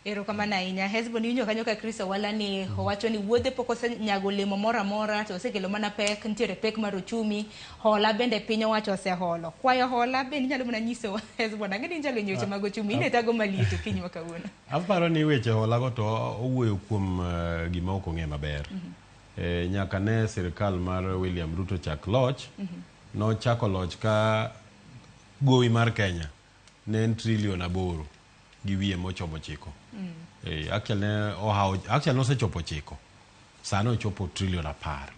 Erokamano ahinya. Hesbon iwinjo kanyo ka Chris Owala ni owacho ni wuodhe pok osenyago olemo moro amora to osekelo mana pek, nitiere pek mar uchumi, hola bende piny owacho oseholo. Kwayo hola bende inyalo mana nyisowa Hesbon, ang'e ni inyalo weche mag ochumi, in e tago maliet okinyi ma kawuono. Aparo ni weche holago to owuoyo kuom eh, gima ok ong'e maber. Eh, nyaka ne sirkal mar William Ruto chak loch, nochako loch ka gowi mar Kenya ne en trilion aboro gi wiye mochomo chiko. Eh, actually ne ohawo, actually nosechopo chiko. Sani ochopo trilion apar.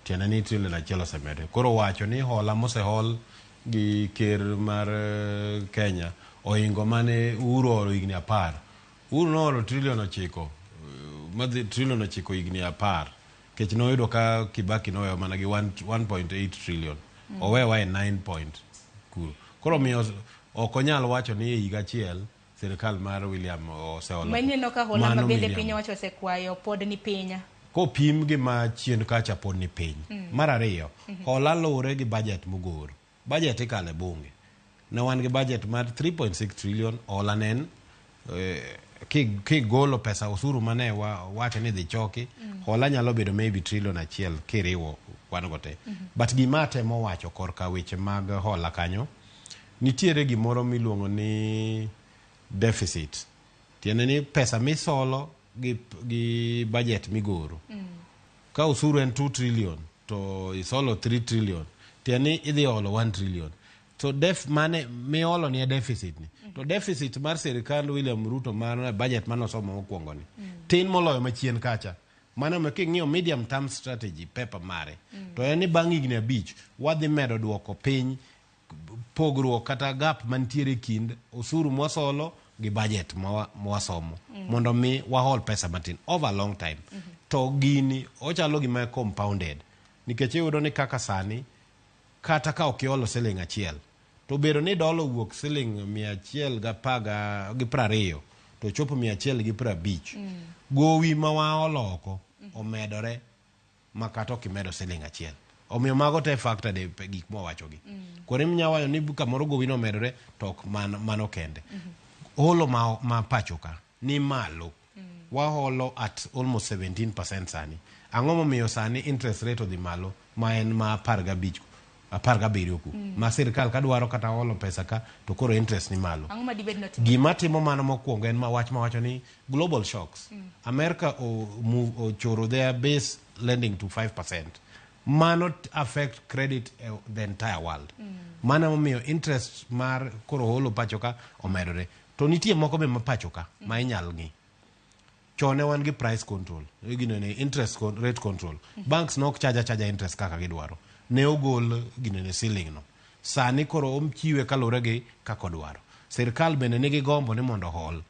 Tiende ni trilion achiel osemedre. Koro wacho ni hola mosehol gi ker mar eh, Kenya ohingo mane Uhuru ooro higni apar. Uhuru nooro trilion ochiko, eh, madhi trilion ochiko higni apar. Kech noyudo ka Kibaki nowewa mana gi 1.8 trillion. Owewa e 9 point kuro. Koro omiyo ok onyal wacho ni e higa achiel sirkal mar William oseolo. Ma ineno ka hola ma Mano bende miriambo. piny owacho osekwayo pod ni piny. Kopim gi ma chien kacha pod ni piny. Mar ariyo, hola luwre gi budget mogor. Budget ikalo e bunge. Ne wan gi budget mar 3.6 trillion, hola ne en eh, kigolo pesa osuru mane wacho ni dhi choki, hola nyalo bedo maybe trillion achiel kiriwo kwan go te. But gima atemo wacho korka weche mag hola kanyo, nitiere gimoro miluongo ni deficit. Tiende ni pesa misolo gi, gi budget migoro. Ka osuru en 2 trillion to isolo 3 trillion, tiende ni idhi olo 1 trillion. So def mane miolo ni e deficit ni. To deficit mar sirkand William Ruto mar budget mane osomo mokwongo ni tin moloyo machien kacha. Mano ema king'iyo medium term strategy paper mare to en ni bang' higni abich wadhi medo duoko piny pogruok kata gap mantiere e kind osuru mwasolo gi budget mwasomo mondo mi wahol pesa matin over a long time. To gini ochalo gima compounded nikech iyudo ni kaka sani kata ka ok iholo siling achiel to bedo ni dola owuok siling mia achiel gi apar gi prariyo to ochopo mia achiel gi prabich gowi ma waholo oko omedore ma kata ok imedo siling achiel. Omiyo mago te factor de gik mwawachogi. Koro inya wacho ni kamoro gowi no omedore to ok mano kende. Holo ma pacho ka ni malo. Waholo at almost 17% sani. Ang'o momiyo sani interest rate odhi malo ma en ma 15 17 ku ma sirkal ka dwaro kata holo pesa ka to koro interest ni malo. Ang'o ma dibed notimo? Gima timo mano mokwongo en ma wach mawacho ni global shocks. America o move ochoro their base lending to 5%. Mano affect credit eh, the entire world. Mano emomiyo interest mar koro holo pacho ka omedore. To nitie moko be ma pacho ka ma inyal ng'i. Chon ne wan gi price control, ginene interest rate control. Banks ne ok charge achaja interest kaka gidwaro. Ne ogol ginene ceiling no. Sani koro ochiwe kaluwore gi kaka odwaro. Sirkal bende nigi gombo ni mondo ohol.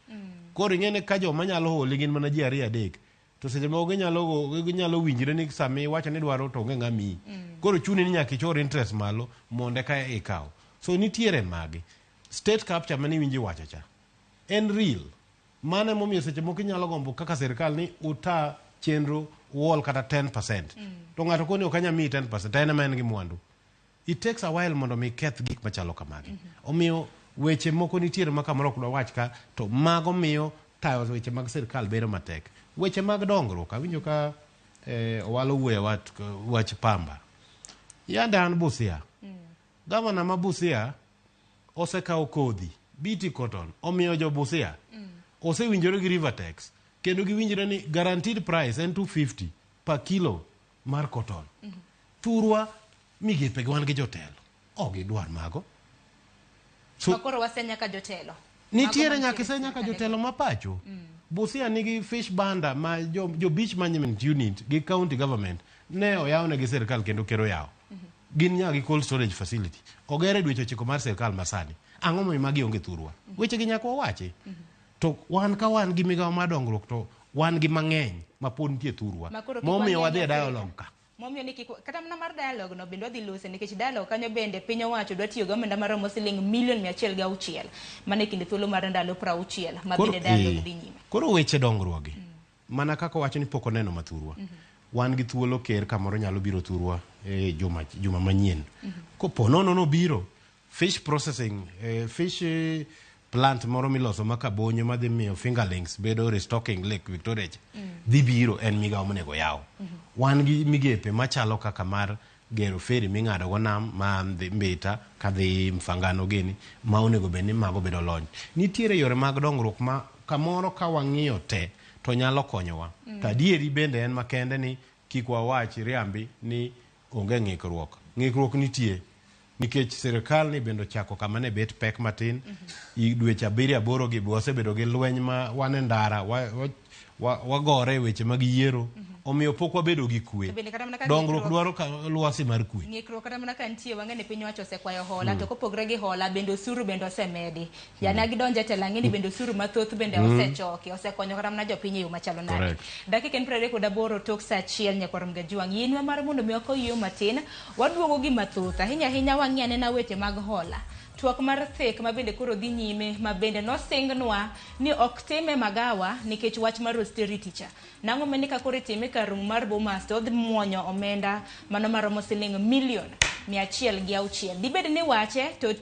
Koro ing'e ni ka joma nyalo holi gin mana ji ariyo adek, to seche moko ginyalo ginyalo winjre ni sama iwacho ni idwaro to onge ng'ama miyi. Koro chuni ni nyaka ichor interest malo mondo eka ikaw. So nitiere magi. State capture mane iwinjo iwacho cha en real. Mano emomiyo seche moko inyalo gombo kaka sirkal ni uta chenro uol kata 10%. To ng'ato koni ok anyal miyi 10% to en ema en gi mwandu. It takes a while mondo mi keth gik machalo kamagi. Omiyo weche moko nitiere ma kamoro ok dwawach ka to mago miyo tayo weche mag sirkal bedo matek. Weche mag dongruok awinjo ka eh, Owalo wuoyo wach, wach pamba. Yande an Busia. Gavana ma Busia osekawo kodhi BT Cotton omiyo jo Busia. Osewinjore gi Rivertex kendo giwinjore ni guaranteed price en 250 per kilo mar cotton. Thurwa migepe gi wan gi jotelo ok gidwar mago. So, Makoro wase nyaka jotelo. Nitiere nyaka ise nyaka jotelo ma pacho. Busia nigi fish banda ma jo, jo beach management unit gi county government ne oyawne gi sirkal kendo ker oyawo. Gin nyaka gi cold storage facility. Oger e dweche ochiko mar sirkal masani. Ang'o momiyo magi onge thurwa? Weche gi nyaka wawachi. To wan ka wan gi migawo mar dongruok to wan gi mang'eny ma pod nitie thurwa. Makoro kik Momiyo wang'e wadhi e Afrika. dialogue ka. Momiyo ni kik kata mana mar dialogue no bende wadhi lose nikech dialogue kanyo bende piny owacho dwa tiyo gi omenda maromo siling milion 106 mana e kinde thuolo mar ndalo 60 ma bende dialogue dhi nyime. Koro weche dongruok gi mana kaka owacho ni pok oneno mathurwa. Wan gi thuolo ker kamoro nyalo biro thurwa e juma, juma manyien. Kopo nono nobiro fish processing eh, fish eh, Plant moro miloso ma Kabonyo madhi miyo fingerlings bedo restocking Lake Victoria cha dhi biro en migawo monego yaw. Wan gi migepe machalo kaka mar gero ferry ming'ado go nam ma dhi Mbita kadhi Mfangano gini ma onego bed ni mago bedo lony. Nitiere yore mag dongruok ma kamoro ka wang'iyo te to nyalo konyowa. To adieri bende en makende ni kik wawach riambi ni onge ng'ikruok. Ng'ikruok nitie nikech sirikal ni bende ochako kama ne bet pek matin. Dweche 7 8 gi be wasebedo gi lweny ma wan e ndara wagore e weche mag yiero. Omiyo pok wabedo gi kwe. To bende kata mana ka Dongruok ng'ikruok- dwaro lwasi mar kwe. Ng'ikruok kata mana ka nitie, wang'e ni piny owacho osekwayo hola, to kopogre gi hola bende osuru bende osemedi. Jana gidonjo e telo, ang'e ni bende osuru mathoth bende osechoki, osekonyo kata mana jopiny e yo machalo nade. Correct. Dakika en 38 tok saa 1 nyakwar Mgajuang'. Yienwa mar mondo mi wakaw yueyo matin, waduogo gi mathoth. Ahinya ahinya wang'i anena weche mag hola. Twak mar thek ma bende koro dhi nyime, ma bende nosingnwa ni ok time magawa nikech wach mar austerity cha. Nang'o mane ka koro itime kar romo mar Bomas to odhi muonyo omenda mano maromo siling milion 106. Dibed ni wache to